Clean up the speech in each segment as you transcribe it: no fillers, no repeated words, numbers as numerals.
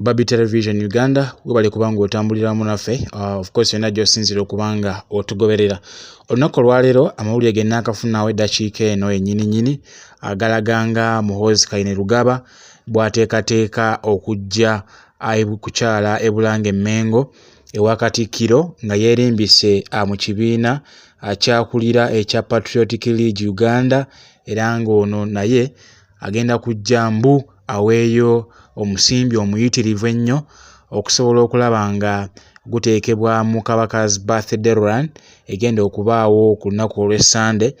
Barbie Television Uganda, webale kubanga otambuliramu naffe. Of course yonna gy'osinziira okuba nga otugoberera. Olunaku olwaleero amawulire ge nnaakafunawo eddakiika eno yennyini nnyini agalaga nga Muhoozi Kainerugaba bw'ateekateeka okujja kukyala e Bulange Mmengo ewa Katikkiro nga yeerimbise mu kibiina kyakulira ekya Patriotic League Uganda, era ng'ono naye agenda kujja mbu aweeyo omusimbi omuyitirivu ennyo okusobola okulaba nga guteekebwa mu Kabaka's Birthday Run egenda okubaawo ku lunaku olw'Essande.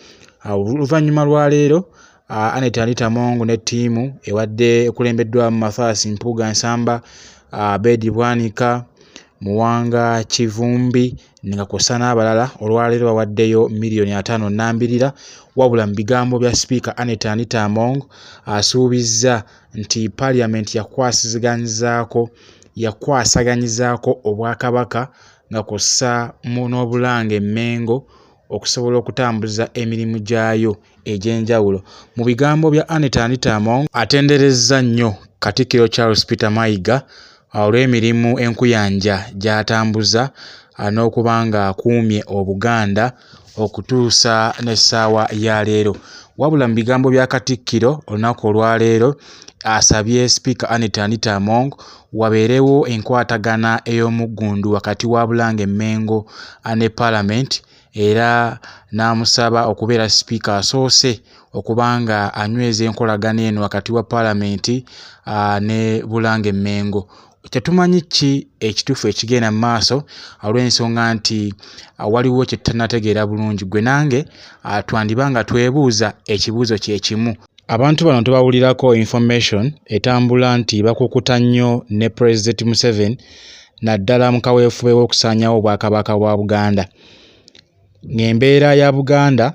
Oluvannyuma lwa leero, Annet Anita Among ne ttiimu ewadde ekulembeddwamu Mathias Mpuuga Nsamba, Abed Bwanika, Muwanga Kivumbi nga kw'ossa n'abalala, olwaleero bawaddeyo 5 miliyoni nnambirira. Wabula mu bigambo bya Sipiika Annet Anita Among, asuubizza nti Parliament yakwasaganyizaako Obwakabaka nga kw'ossa n'Obulange Mmengo okusobola okutambuza emirimu gyayo egy'enjawulo. Mu bigambo bya Annet Anita Among, atenderezza nnyo Katikkiro Charles Peter Mayiga olw'emirimu enkuyanja gy'atambuza n'okuba ng'akuumye Obuganda okutuusa n'essaawa ya leero. Wabula mu bigambo bya Katikkiro olunaku olwaleero, asabye Sipiika Annet Anita Among wabeerewo enkwatagana ey'omuggundu wakati wa Bulange Mmengo ne Parliament, era n'amusaba okubeera sipiika asoose okuba nga anyweza enkolagana eno wakati wa Paalamenti ne Bulange Mmengo. Tetumanyi ki ekituufu ekigenda mu maaso olw'ensonga nti waliwo kye tutannategeera bulungi. Ggwe nange twandiba nga twebuuza ekibuuzo kye kimu. Abantu bano tubawulirako information etambula nti bakukuta nnyo ne President Museveni, naddala mu kaweefube w'okusaanyaawo Obwakabaka bwa Buganda. Ng'embeera ya Buganda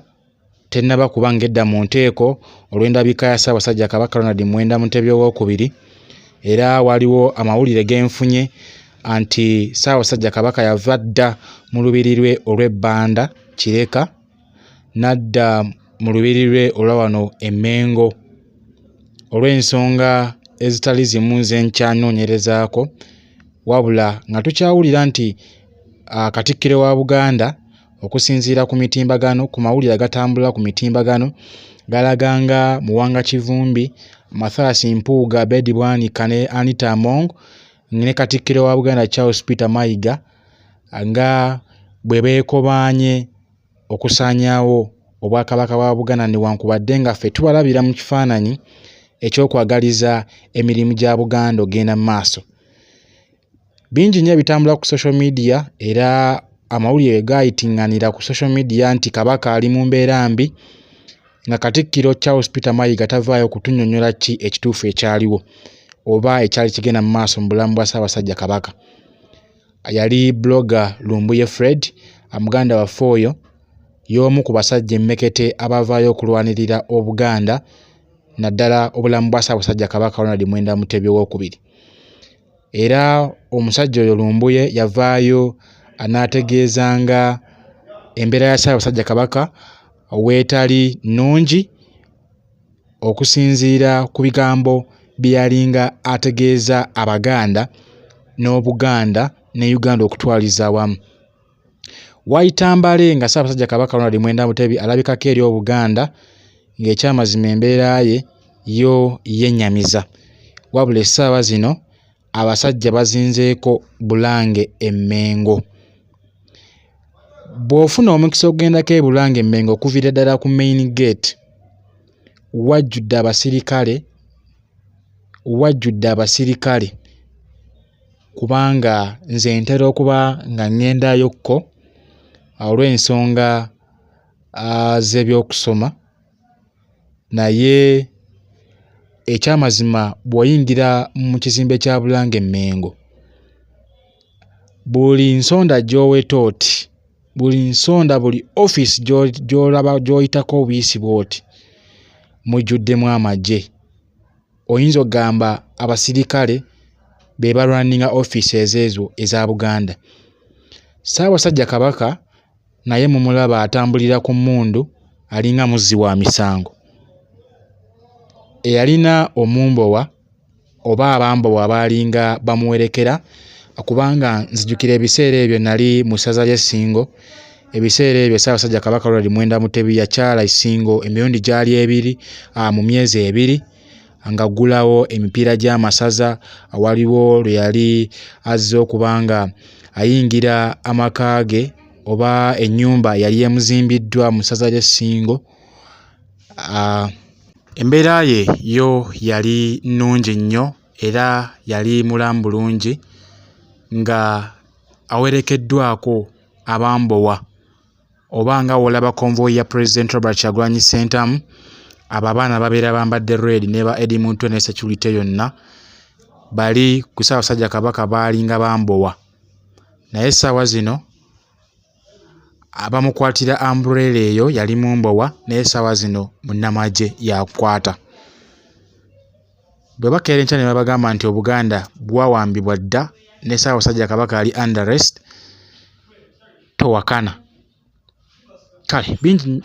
tennaba kuba ng'edda mu nteeko olw'endabika ya Ssaabasajja Kabaka Ronald Muwenda Mutebi Owookubiri, era waliwo amawulire ge nfunye nti Ssaabasajja Kabaka yava dda mu lubiri lwe olw'e Bbanda Kireka n'adda mu lubiri lwe olwa wano e Mmengo olw'ensonga ezitali zimu ze nkyanoonyerezaako, wabula nga tukyawulira nti Katikkiro wa Buganda okusinziira ku mitimbagano, ku mawulire agatambula ku mitimbagano, galaga nga Muwanga Kivumbi, Mathias Mpuuga, Abed Bwanika ne Anita Among ne Katikkiro wa Buganda Charles Peter Mayiga nga bwe beekobaanye okusaanyaawo Obwakabaka bwa Buganda, newankubadde nga ffe tubalabira mu kifaananyi ekyokwagaliza emirimu gya Buganda okugenda mu maaso. Bingi nnyo ebitambula ku social media, era amawulire gaayitinganira ku social media nti Kabaka ali mu mbeera mbi, nga Katikkiro Charles Peter Mayiga tavaayo kutunnyonnyola ki ekituufu ekyaliwo oba ekyali kigenda mu maaso mu bulamu bwa Ssaabasajja Kabaka. Yali blogger Lumbuye Fred, muganda waffe oyo y'omu ku basajja emmekete abavaayo okulwanirira Obuganda, naddala obulamu bwa Ssaabasajja Kabaka Ronald Muwenda Mutebi Owookubiri. Era omusajja oyo Lumbuye yavaayo n'ategeeza nga embeera ya Ssaabasajja Kabaka weetali nnungi okusinziira ku bigambo bye yalinga ategeeza Abaganda n'Obuganda ne Uganda okutwaliza awamu. Wayita mbale nga Ssaabasajja Kabaka Ronald Muwenda Mutebi alabikako eri Obuganda ng'ekyamazima embeera ye yo yennyamiza. Wabula essaawa zino abasajja bazinzeeko Bulange e Mmengo. Bw'ofuna omukisa okugendako e Bulange e Mmengo, okuviira ddala ku main gate wajjudde abasirikale, wajjudde abasirikale, kubanga nze ntera okuba nga ŋŋendayokko olw'ensonga z'ebyokusoma, naye ekyamazima bw'oyingira mu kizimbe kya Bulange e Mmengo, buli nsonda gy'oweta oti, buli nsonda, buli ofiisi gy'olaba gy'oyitako obuyisi bw'oti, mujjuddemu amagye. Oyinza okugamba abasirikale be balwaninga offices ezo eza Buganda. Ssaabasajja Kabaka naye mumulaba atambulira ku mmundu alinga muzzi wa misango. Eyalina omumbowa. oba abambowa abaalinga bamuwerekera, kubanga nzijukira ebiseera ebyo nali mu ssaza ly'e Ssingo. Ebiseera ebyo Ssaabasajja Kabaka Ronald Muwenda Mutebi yakyala e Ssingo emirundi gyali ebiri mu myezi ebiri ng'aggulawo emipiira gy'amasaza. Waliwo lwe yali azze okuba nga ayingira amaka ge oba ennyumba eyali emuzimbiddwa mu ssaza ly'e Ssingo. Embeera ye yo yali nnungi nnyo era yali mulamu bulungi nga awerekeddwako abambowa oba nga w'olaba convoy ya Pulezidenti Robert Kyagulanyi Ssentamu, abo abaana babeera bambadde red ne ba Eddie Mutwe ne security yonna, bali ku Ssaabasajja Kabaka baalinga bambowa. Naye essaawa zino abamukwatira umbrella eyo yali mumbowa, naye essaawa zino munnamagye y'akwata. Bwe bakeera enkya ne babagamba nti Obuganda bwawambibwa dda ne Ssaabasajja Kabaka ali under arrest, towakana. Kale bingi.